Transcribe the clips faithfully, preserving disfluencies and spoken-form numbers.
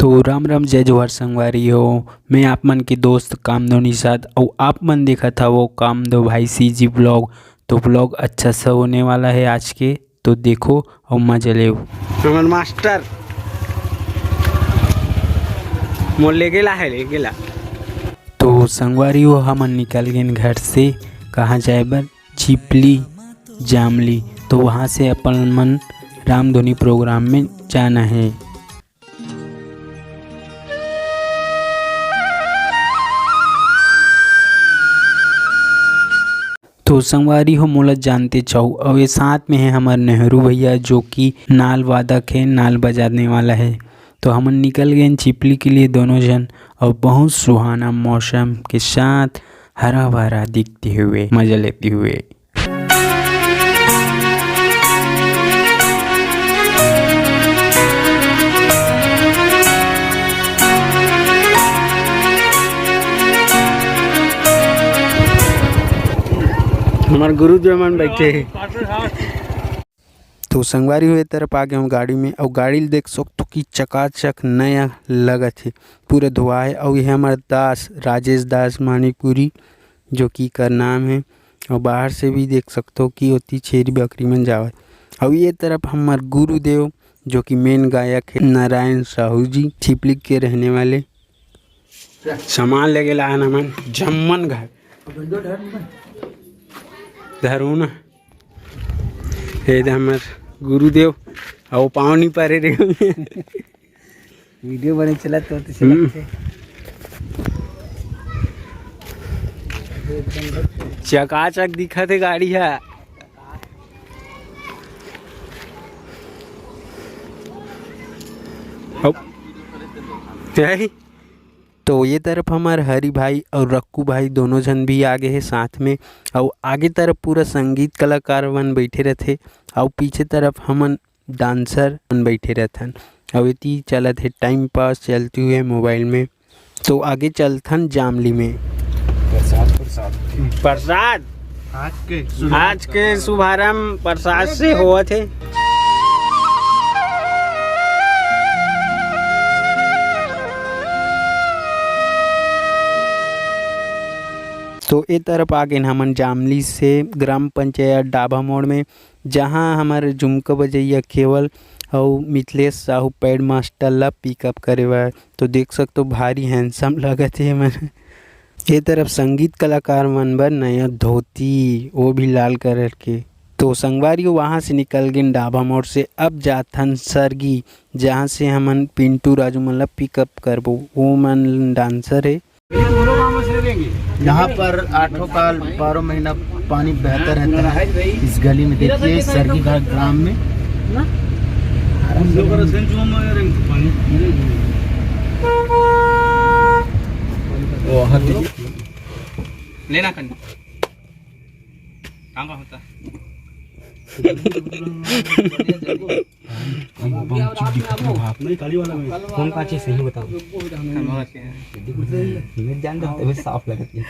तो राम राम, जय जोहार संगवारी हो, मैं आप मन के दोस्त कामदेव निषाद, अउ आप मन देखत हवो कामदेव भाई सीजी ब्लॉग। तो ब्लॉग अच्छा सा होने वाला है आज के, तो देखो अउ मजा लेव। हमर मास्टर मोर ले गेला है, ले गेला। तो संगवारी हो, हमन निकल गेन घर से। कहाँ जाए बर? चिपली जामली। तो वहाँ से अपन मन रामधुनी प्रोग्राम में जाना है। तो संगवारी हो, मोला जानते चाहू, अउ ये साथ में है हमर नेहरू भैया, जो कि नाल वादक है, नाल बजाने वाला है। तो हमन निकल गए चिपली के लिए दोनों जन, और बहुत सुहाना मौसम के साथ हरा भरा दिखते हुए, मजा लेते हुए। हमार गुरुदेव मन बैठे हे। तो संगवारी हो, ए तरफ आ गए हम गाड़ी में, अउ गाड़ी ल देख सकथो कि चकाचक नया लगत हे, पूरा धोआ हे। अउ ये हमर दास, राजेश दास मानिकपुरी, जो कि कर नाम हे, अउ बाहर से भी देख सकथो कि ओती छेरी बकरी मन जावत। अउ ये तरफ हमर गुरुदेव, जो कि मेन गायक हे, नारायण साहू जी, छिपली के रहने वाले। सामान लेके लाए हन हमन जम्मन घर। धरू ना। ये दे हमर गुरुदेव, अउ पाँव नहीं परे रे। वीडियो बने चला तो, तो हम्म। चलाते। चकाचक दिखत हे गाड़ी ह। अब यही। तो ये तरफ हमार हरी भाई और रक्कू भाई दोनों झन भी आगे हे साथ में। और आगे तरफ पूरा संगीत कलाकार मन बैठे रहथे और पीछे तरफ हमन डांसर मन बैठे रहथन। और इति चलत हे टाइम पास चलते हुए मोबाइल में। तो आगे चलथन जामली में। प्रसाद, प्रसाद। प्रसाद। आज के आज के शुभारंभ प्रसाद से होवत हे। तो ए तरफ आ गेन हमन जामली से ग्राम पंचायत डाभा मोड़ में, जहां हमर झुमका बजैया केवल अउ मिथलेश साहू पैड मास्टर ला पिकअप करे बर। तो देख सकथो भारी हैंडसम लगत हे मन। ये तरफ संगीत कलाकार मन बर नया धोती, वो भी लाल कलर के। तो संगवारी हो, वहाँ से निकल गेन डाभा मोड़ से। अब जाथन सरगी, जहाँ से हमन पिंटू राजू मन ला पिकअप करबो। वो मन डांसर हे। यहाँ पर आठों काल बारह महीना पानी बहता रहता है। इस गली में देखिए, सरगी घाट ग्राम में। वो हाथी लेना करना। काम का होता। अरे बाप, चिप दिखत हे बाप। नहीं, काली वाला में। कौन का चीज सही बताओ? हम और क्या? मिट जान दो, तबे साफ लगत हे।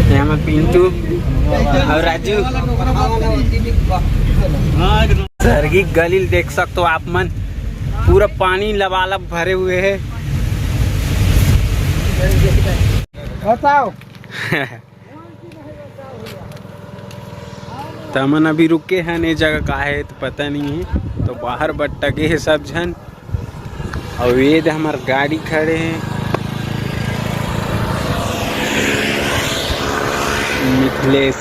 ये हमर पिंटू और राजू। सरगी गली ल देख सकथो आप मन, पूरा पानी लबालब भरे हुए हे। बताओ। त हमन अभी रुके हन, ए जगह का हे त पता नहीं हे। तो बाहर बट्टा गे हे सब झन। अउ ये दे हमर गाड़ी खड़े हे, मिथलेश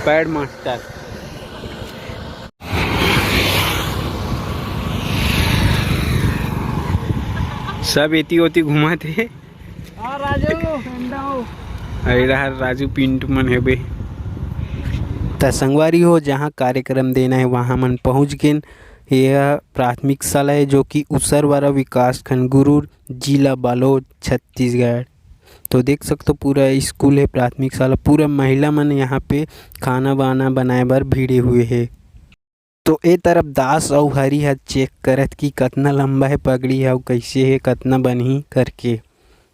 पैड मास्टर। सब एती ओती घूमत हे। हाँ, राजू, अंडा हो। अरे रहा राजू पिंटू मन हेबे। त संगवारी हो, जहाँ कार्यक्रम देना हे, वहाँ मन पहुँच गेन। यह प्राथमिक शाला हे, जो कि उसरवारा विकास खंड गुरूर, जिला बालोद, छत्तीसगढ़। तो देख सकथो, पूरा स्कूल हे, प्राथमिक शाला, पूरा महिला मन यहाँ पे खाना वाना बनाए बर भिड़े हुए हे। तो ए तरफ दास अउ हरी ह चेक करत कि कतना लंबा हे पगड़ी ह अउ कइसे हे, कतना बनही करके।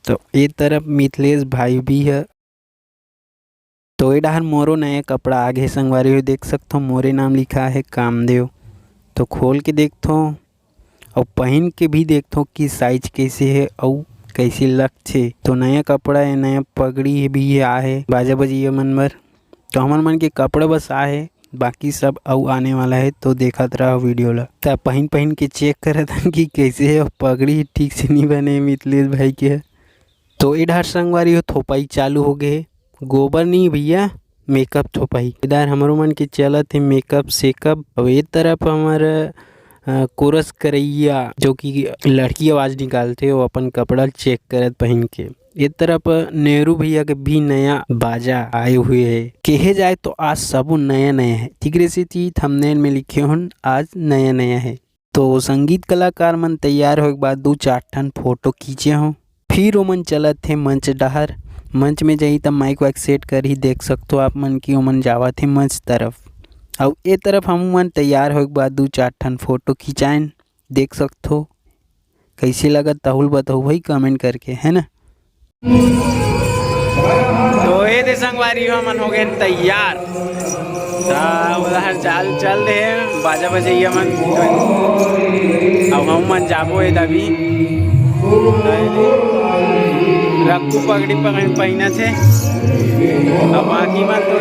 तो ए तरफ मिथलेश भाई भी ह। तो ए डहर मोरो नया कपड़ा आ गे संगवारी हो, देख सकथो मोरे नाम लिखा हे कामदेव। तो खोल के देखथो, अउ पहिन के भी देखथों कि साइज कइसे हे अउ कइसे लगथे। तो नया कपड़ा हे, नया पगड़ी हे भी आए हे बाजा बजइया मन बर। तो हमर मन के कपड़ा बस आए हे, बाकी सब अउ आने वाला हे, तो देखत रहा वीडियो ला। त पहिन पहिन के चेक करत हन कि कइसे हे, पगड़ी ठीक से नहीं बने मितलेश भाई के। तो ए डहर संगवारी हो, थोपाई चालू हो गे हे। गोबर नहीं भैया, मेकअप थोपाई। इधर हमरो मन के चलत हे मेकअप सेकअप। अब ए तरफ हमर, अ, कोरस करैया, जो कि लड़की आवाज निकालथे, वो अपन कपड़ा चेक करत पहिन के। ए तरफ नेहरू भैया के भी नया बाजा आए हुए हे। केहे जाए तो आज सबो नया नया हे, तिकरे सेती थंबनेल में लिखे हों आज नया नया हे। तो संगीत कलाकार मन तैयार होए के बाद दू चार ठन फोटो खींचे हों, फिर ओमन चलत हे मंच डहर। मंच में जाही त माइक वाइक सेट करही, देख सकथो आप मन कि ओमन जावत हे मंच तरफ। अउ ए तरफ हमू मन तैयार होए के बाद दू चार ठन फोटो खिंचाएन, देख सकथो। कइसे लगत तहू ल बताहू भाई कमेंट करके, है ना। तो ए दे संगवारी हो, हमन हो गे तैयार। त उधर चाल चल दे हे बाजा बजइया मन। अब हम मन जाबो ए दबी। रक्कू पगड़ी पगड़ी पहिना थे। अब बाकी मन तो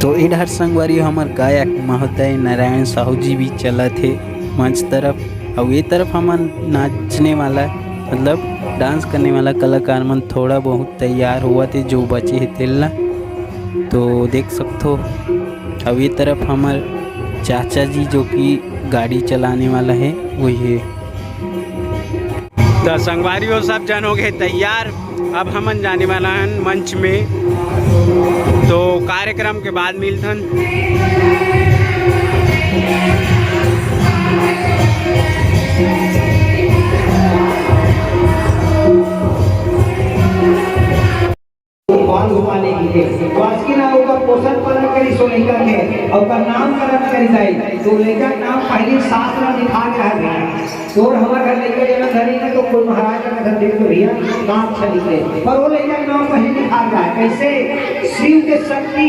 तो ए डहर संगवारी हो, हमर गायक महोदय नारायण साहू जी भी चलत हे मंच तरफ। अउ ए तरफ हमन नाचने वाला, मतलब डांस करने वाला कलाकार मन थोड़ा बहुत तैयार होवत हे, जो बचे हे तेला। तो देख सकथो, अउ ए तरफ हमर चाचा जी, जो कि गाड़ी चलाने वाला हे, वही हे। त संगवारी हो, सब जन हो गे तैयार। अब हमन जाने वाला हन मंच में, तो कार्यक्रम के बाद मिलथन। बाल उपाले के लिए। तो आज के ना ओकर पोषण पालन करी सो लइका के, अउ ओकर नामकरण करी जाए। तो लइका के नाम पहली शास्त्र में लिखा के रह गया। तोर हमर घर लइका जनम धरी ना, तो कोई महाराज का घर देख तो भैया, नाम छली के। पर वो लइका के नाम पहली लिखा गया। कैसे? शिव के शक्ति,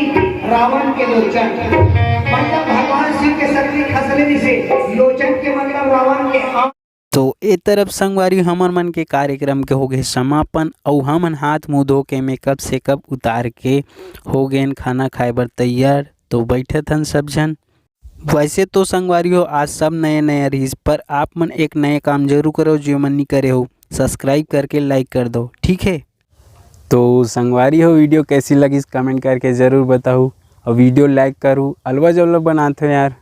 रावण के लोचन। मतलब भगवान शिव के शक्ति खसले जिसे लोचन के, मतलब रावण के आँख। तो ए तरफ संगवारी हमर मन के कार्यक्रम के हो गे समापन, अउ हमन हाथ मुंह धो के मेकअप सेकअप उतार के हो गेन खाना खाए बर तैयार। तो बैठत हन सब झन। वैसे तो संगवारी हो, आज सब नया नया रहिस, पर आप मन एक नया काम जरूर करो, जो मन नहीं करे हो, सब्सक्राइब करके लाइक कर दो, ठीक है। तो संगवारी हो, वीडियो कैसी लगिस कमेंट करके जरूर बताहू, अउ वीडियो लाइक करू। अलवा जलवा बनात हो यार,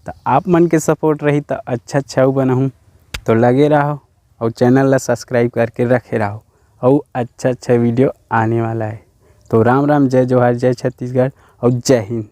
त आप मन के सपोर्ट रही त अच्छा अच्छा अउ बनाहूँ। तो लगे रहो अउ चैनल ला सब्सक्राइब करके रखे रहो, अउ अच्छा अच्छा वीडियो आने वाला है। तो राम राम, जय जोहार, जय छत्तीसगढ़ अउ जय हिंद।